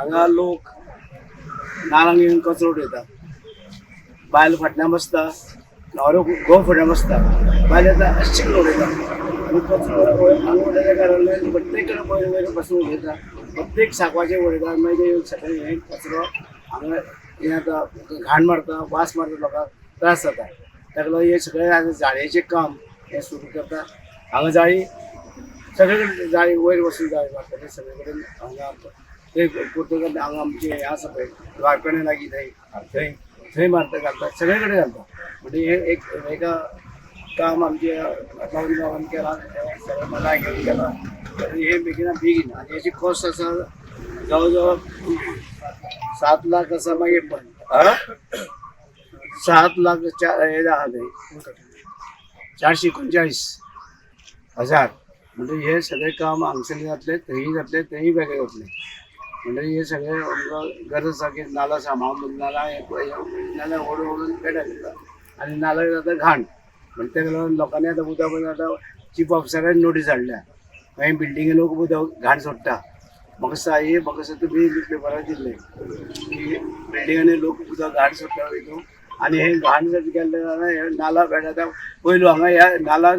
हांगा लोक नाल्लांक येवन कचरो उडयता. बायल फाटल्यान बसता, न्हवरो घोव फुड्यान बसता, बायल येता अशी करून उडयता आनी कचरो हांगा उडयल्या कारणान प्रत्येक कडेन वयर वयर बसून उडयता, प्रत्येक सांकवाचेर उडयता. मागीर येवन सगळें हें कचरो हांगा हें जाता, घाण मारता, वास मारता, लोकांक त्रास जाता. ताका लागून हें सगळें आतां जाळयेचें काम हें सुरू करता. हांगा जाळी सगळे कडेन जाळी वयर वचून जाळी मारता ते सगळे कडेन. हांगा ते पुर्तुगाल हांगा आमचें हें आसा पळय, द्वारकणे लागीं थंय थंय थंय मारता, घालता, सगळे कडेन घालता. म्हणजे हें एक एका काम आमचे बाबून बाबान केलां, सगळें मला घेवन केलां. तर हे बेगिना बेगीन. आनी हेची कॉस्ट आसा जवळ जवळ 7 लाख आसा. मागीर पण 7 लाख चार हे आहा थंय 439 हजार. म्हणजे हे सगळें काम हांगसरलें जातलें, थंय जातलें, थंय वेगळें जातलें. म्हणजे हे सगळें आमकां गरज आसा की नाला सांबाळून नाला हे नाल्या ओडून ओडून पेड्यार जाता आनी नाला जाता घाण. म्हणजे ताका लागून लोकांनी आतां उदक बंद. आतां चीफ ऑफिसरान नोटीस हाडल्या, मागीर बिल्डिंगे लोक उदक घाण सोडटा. म्हाका दिसता हे, म्हाका दिसता तुमी पेपरार दिल्लें की बिल्डिंगांनी लोक उदक घाण सोडटा हितून. आनी हे घाण जर केल्लें जाल्यार हे नाला बेड आतां पयलू हांगा ह्या नालाक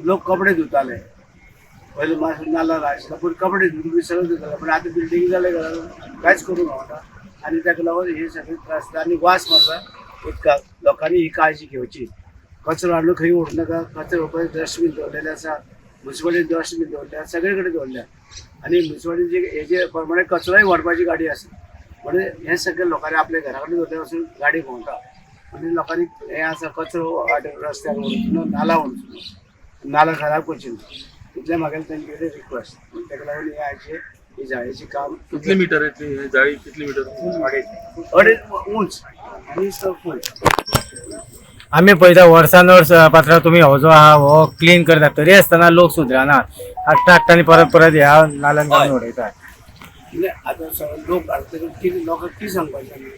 लोक कपडे धुताले. पयलू मातसो नाला आशिल्लो पूण कपडे धुवन बी सगळें धुताले, पूण आतां बिल्डींग जाले घरान, कांयच करूंक गावना आनी ताका लागून हे सगळे त्रास जाता आनी वास मारता उदकाक. लोकांनी ही काळजी घेवची. कचरो हाडून खंय उडोवं नाका. कचरो उडोवपाक डस्टबीन दवरलेले आसा, मुन्सिपालिटीन डस्टबीन दवरल्या, सगळे कडेन दवरल्या आनी मुन्सिपालिटीचे हेजे प्रमाणे कचरोय व्हरपाची गाडी आसा. म्हणजे हें सगळें लोकांनी आपल्या घरा कडेन दवरल्या वचून गाडी भोंवता. म्हणजे लोकांनी हें आसा, कचरो रस्त्यार उडोवचो न्हू, नाला उडोवचो न्हू, नाला खराब करची न्हू. इतलें म्हागेलें तेंचे कडेन रिक्वेस्ट. ताका लागून हे आयचे ही जाळयेचें काम. कितली मिटर येतली ही जाळी, कितली मिटर? अडेच अडेच उंच आनी फूल. आमी पळयता वर्सान वर्स पात्रांव, तुमी हो जो आहा हो क्लीन करता, तरी आसतना लोक सुदराना. हाडटा हाडटा आनी परत परत ह्या नाल्यान घालून उडयता. म्हणजे आतां सगळे लोक हाडटा, कितें लोकांक कितें सांगपाचें आमी?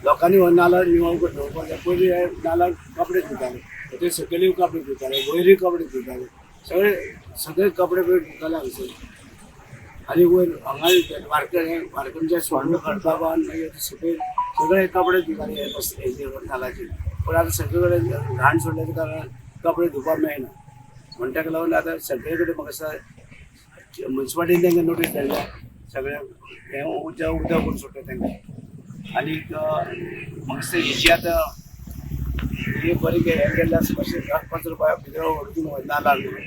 लोकांनी हो नाला निवळ करून दवरपाक जाय. पयलीं हे नाल्यार कपडे धुताले, ते सकयलूय कपडे धुताले, वयरूय कपडे धुताले, सगळे सगळे कपडे बिपडे धुताले हांगसर. आनी वयर हांगा वारकरी वारकऱ्यांच्या सोंड बाबान मागीर सकयल सगळे कपडे धुताले हे बस हेजेर नालाचेर. पूण आतां सगळे कडेन घाण सोडल्या कारणान कपडे धुवपाक मेळना. म्हण ताका लागून आतां सगळे कडेन म्हाका दिसता मुन्सिपालिटीन तांकां नोटीस धाडल्या, सगळें हें उदक उदक करून सोडटा तांकां. आनीक म्हाका दिसता हेची आतां हे बरें हें केल्लें आसा, मातशें कचरो भितर व्हरून नाला म्हणून.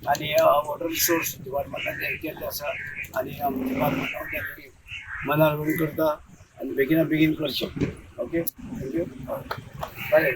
आनी वॉटर रिसोर्स डिपार्टमेंटान हें केल्लें आसा आनी डिपार्टमेंटान मनार करता आनी बेगिना बेगीन करचें. Okay, thank you.